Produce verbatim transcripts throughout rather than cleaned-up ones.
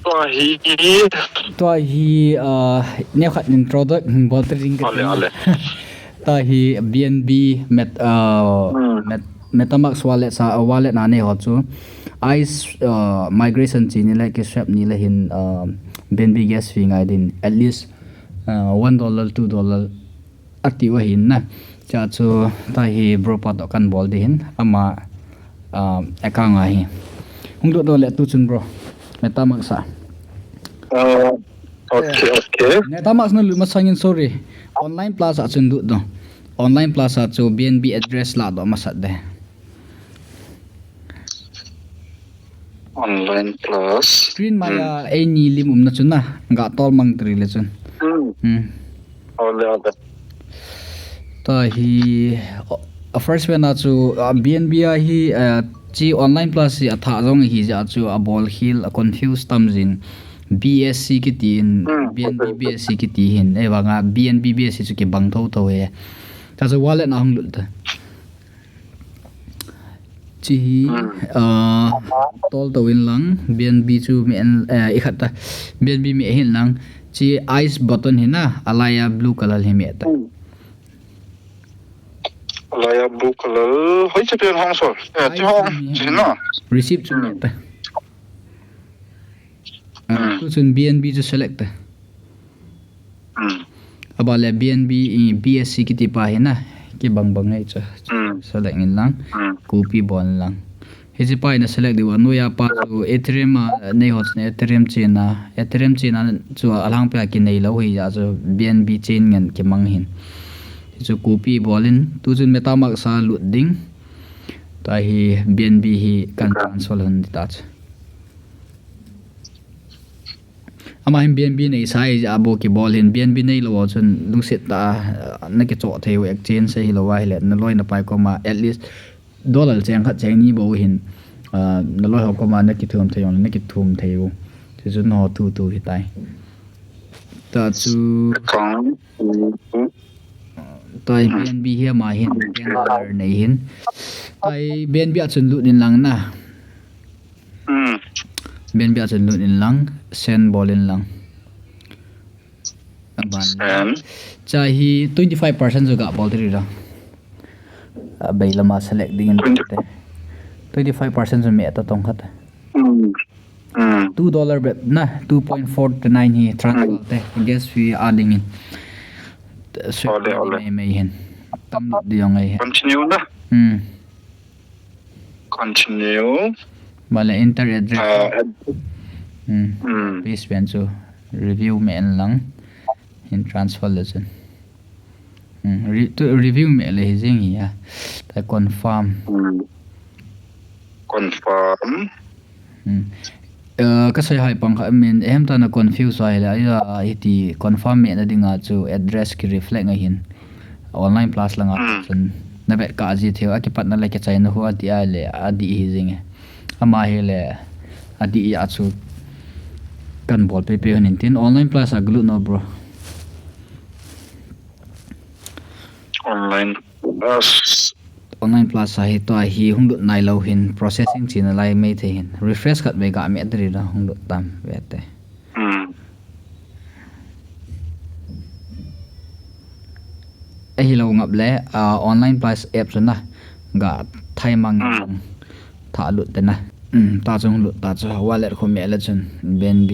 Tua hi. Tua hi, ah, neokhat introduce, hmm, bol ta ding ka Ale, ti. Ale. Tua hi B N B Met-, ah, Hmm. Met-, MetaMask wallet sa, ah, wallet na nei ho chu. Ice, ah, migration chi ni le, kiswap ni le hin, ah, B N B gas fee ngai din. At least, ah, one dollar, two dollar ati u ahin na. Cha chu tua hi bro pa toh kan bol ding ahin. Ama, ah, account ahi. Hung lut doh le tu chun bro. MetaMask a. Ah, okay, okay. MetaMask na lut masangin, sorry. Online Plus a chun lut doh. Online Plus a chu B N B address la doh masat de. Online Plus. Screen mai Hmm. a, eini lim umna chun na, ga tol mang tri le chun. Hmm. Hmm. Ole, ole. Tua hi, a first one a chu, a, B N B a hi, a, chi Online Plus hi a thah jong hi ja chu a bol khel, a confuse tam jin. B S C kiti in, Hmm, B N B okay. B S C kiti hin, e vanga B N B B S C chu kibang tho tho e. Tua chu wallet na hung lut ta. Chi hi, Hmm. ah, tol to in lang, B N B chu me en, eh, i khat ta. B N B me hin lang, chi ice button hi na, a lai a blue color hi me ta. Hmm. A lai a blue color, hoi chi pen hong sol. Eh, chi Ice hong, hi chi na. Receive chu me Hmm. ta. Ah, Hmm. tu chun B N B chu select ta. Hmm. Aban le B N B, i, B S C kiti pa hi na, kibang bang ngai chu. Hmm. Select in lang, Hmm. copy bol in lang. Hiche pa hi na select diu a, noiya pa chu Ethereum a, nei ho chun Ethereum chain a, Ethereum chain a chu a lang pa kinei lou hi ja chu B N B chain ngen kimang hin. Hichu copy bol in, tu chun MetaMask a lut ding. Tua hi B N B hi kan transfer hon ding ta chu. Ama hin B N B nei sa hi ja bou kibol hin, B N B nei lou chun lungset tah a, na kichoh thei u exchange ahilou ahile, na loi na pai koma, at least dollar cheng khat cheng ni bou hin, ah, na loi ho koma na kithum thei u, na kithum thei u. Chu chu no tu tu hi tai. Ta chu Account. Tua hi Hmm. B N B hi ama hin, Hmm. ten dollar nei hin. Tua hi B N B a chun lut in lang na. Hmm. B N B a chun lut in lang, send bol in lang. Aban. Send. Cha hi twenty five percent chu ga bol ding ra. A bei lama select ding in Twenty. te. Twenty five percent chu me ta tong khat. Hmm. Hmm. Two dollar bep na, two point four nine hi transfer Hmm. te, gas fee a ding in. Ole, ole. Mei mei hin. Tam lut ding ngai hin. Continue na. Hmm. Continue. Bale enter address. Ah, ad- Hmm. Hmm. Please pen chu review me en lang. Hin transfer le chun. Hmm. Re-, tu review me le hi jing hi a. Ta confirm. Hmm. Confirm. Hmm. Eh, ka sei hai pang kha, I mean, ehem ta na confuse hai le, ahi ti confirm me na ding a chu address ki reflect ngai hin. Online Plus langa Hmm. chun na vet ka ji theu, a kipat na le kichai na hu a ti a le, a di hi jing e. Ama hi le, a di a chu kan bol pe pe hin tin Online Plus a glu no, bro. Online Plus. Online Plus a hi tua hi hung lut nai lou hin processing chi na lai mai thei hin. Refresh khat vei ga me dri la hung lut tam ve te. Hmm. Ahilou ngap le, ah, Online Plus app chu na ga thai mang Hmm. tha lut te na. Hmm, ta chung lut ta chu wallet khu me le chun B N B.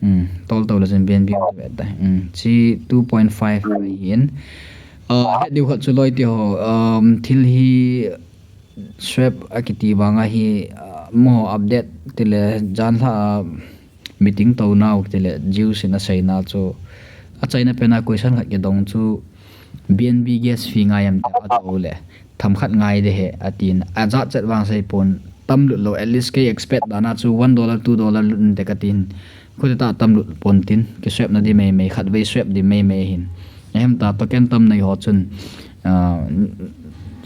Hmm, tol tol le chun B N B ve ta. Hmm, chi two point five Hmm. hin. Ah, het diu khat chu loi ti ho, um, thil hi swap a kiti vang a hi, ah, mo update ti le jan lha a meeting to nau ti le Jews in a sei na chu a chaina pen a question khat kidong chu B N B gas fee ngai am ti a to le. Tham khat ngai de he, a tin. A jat chet vang sei pon tam lut lou, at least kei expect dan a chu one dollar, two dollar lut in te ka tin. Khu te ta tam lut pon tin, ki swap na di mei mei, khat vei swap di mei mei hin. Ehem ta token tam nei ho chun, ah,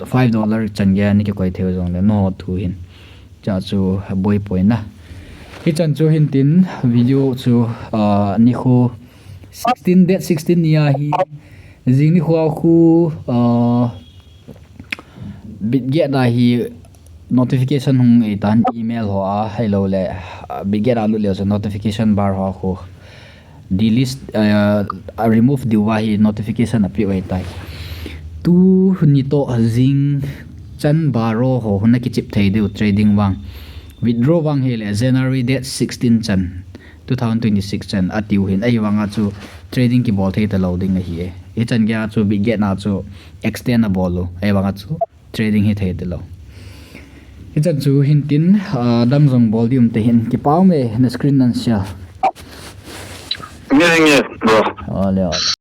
five dollar chan gei a ni ki koi theu jong le, no ho thu hin. Cha chu boi poi na. Hi chan chu hin tin, video chu, ah, ni khu sixteen, date sixteen ni a hi, jing ni khu a khu, ah, Bitget a hi Notification hung eitan email ho a, hello le, uh, Bitget a lut leu chu notification bar ho a khu delist, uh, a remove diu va hi notification a piu eitai. Tu ni to jing chan baro ho huna kichip thei diu trading vang. Withdraw vang hi le January date sixteen chan, two thousand twenty-six chan atiu hin, ahivanga chu trading kibol thei talou ding ahi e. Hichan gei a chu Bitget na chu extend abol u, ahivanga chu trading hi thei talou. Hichan chu hin tin, uh, dang jong bol diu um te hin, kipa um e, na screen nan share. Nge, nge, bro. Ole, ole.